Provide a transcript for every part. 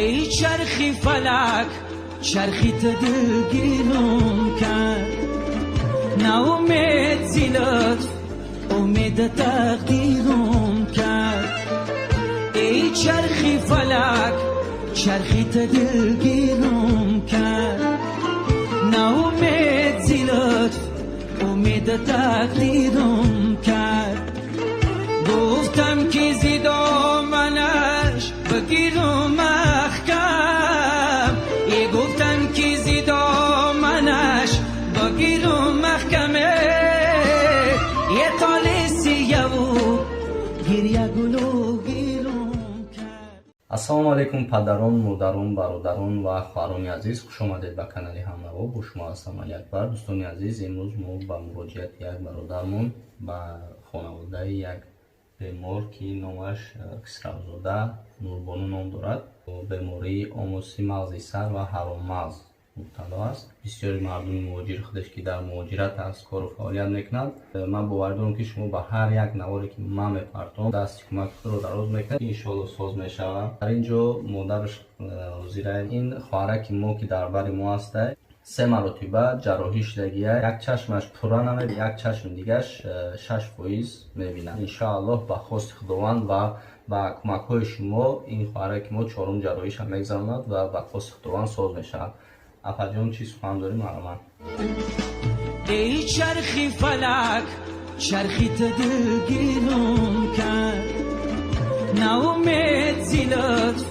Эй чархи фалак, чархи ту дилгирум кард. На умед зи лутф, умед тақдирум кард. Эй чархи фалак, чархи ту дилгирум кард. На умед зи лутф, умед тақдирум кард. Гуфтам ки зи доманаш бигирам маҳкам, е гуфтам ки зи доманаш бигирам маҳкаме. Е толи сияву гиря гулу гирум кард. Ассалому алайкум, падарон, модарон, бародарон ва хоҳарони азиз, хуш омадед ба канали Ҳамнаво. Бо шумо ҳастам Алиакбар. Дӯстони азиз, имрӯз мо ба муроҷиати як бародармон ба хонаводаи як бемор, ки номаш Хисравзода Нурбону ном дорад, бемории омоси мағзи сар ва ҳароммағз мубтало аст. Бисёри мардуми муҳоҷир худаш, ки дар муҳоҷират аст, кору фаъолият мекунад. Ман боварӣ дорам, ки шумо ба ҳар як наворе, ки ман мепартом, дасти кӯмаки худро дароз мекунед. Иншоалло, соз мешавад. Дар ин ҷо модараш ҳозира. Ин хоҳараки мо, ки дар бари мо ҳастай, се маротиба ҷарроҳӣ шудагия. Як чашмаш пурра намебинад, як чашми дигаш 6% мебинад. Иншоаллоҳ, ба хости Худованд ва ба кӯмакҳои шумо ин хоҳараки мо чорум ҷарроҳиша мегзаронад ва ба хости Худованд соз мешавад. Апаҷон, чӣ сухан дорӣ, марҳамат. Эй чархи фалак, чархи ту дилгирум кард. На умед зи лутф,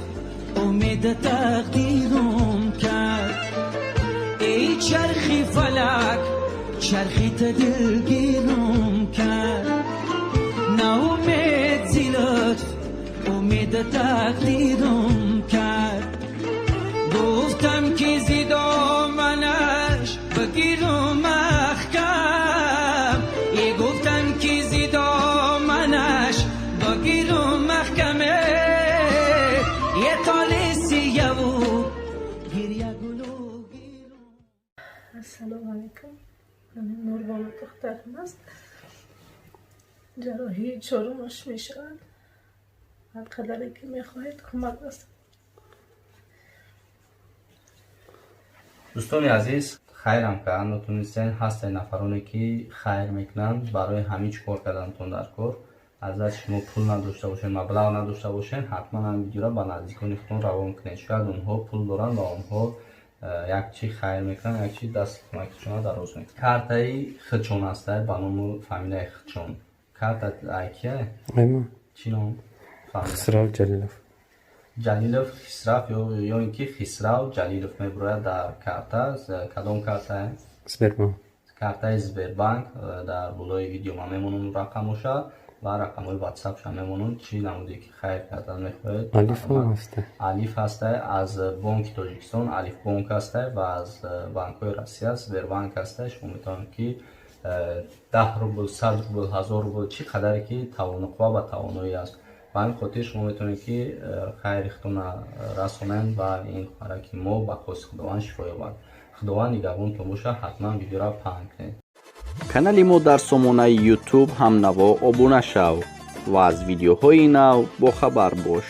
умед тақдирум кард. Эй чархи фалак, чархи ту дилгирум кард. На умед зи лутф, умед тақдирум кард. Гуфтам ки зи доманаш бигирам маҳкам, е гуфтам ки зи доманаш бигирам маҳкаме. Е толи сияву гиря гулу гирум. Ассалому алайкум. Нурбону духтарам аст. Ҷарроҳии чорумаш мешавад. Ҳар қадаре ки мехоҳед, кӯмак аст. Дӯстони азиз, хайрам кардан натонистен, ҳастанд нафароне, ки хайр мекунанд. Барои ҳамин чӣ кор кардантон дар кор? Аз даст шумо пул надошта бошед, маблағ надошта бошед, ҳатман ҳам видеоро ба наздикони худтон равон кунед. Шояд онҳо пул доранд ва онҳо як чи хайр мекунанд, як чи дасти кӯмакишонро дароз мекунанд. Картаи худшон ҳастай ба ному фамилияи худшон. Карта ай кия? Чӣ ном? Хисрав Ҷалилов. Ҷалилов Хисрав ё ин ки Хисрав Ҷалилов мебурояд дар карта. Кадом картае? Сбербанк. Картаи Сбербанк. Дар болои видео ман мемонам рақамоша ва рақамҳои ватсапша мемонам. Чӣ намуде ки хайр кардан мехоҳед. Алифам ҳаста. Алиф ҳастай, аз Бонки Тоҷикистон Алиф бонк ҳастай ва аз банкҳои Россия Сбербанк ҳастай. Шумо метавонед, ки 10 рубл, 100 рубл, 1000 рубл, чӣ қадаре ки тавону қувва ба тавоноӣ аст. Ба ҳамин хотир шумо метавонед, ки хайри худтонро расонед ва ин хоҳараки мо ба хости Худованд шифо ёбад. Худованд нигаҳбонтон бошад. Ҳатман видеоро паҳн кунед. Канали мо дар сомонаи Ютуб «Ҳамнаво» обуна шав ва аз видеоҳои нав бохабар бош.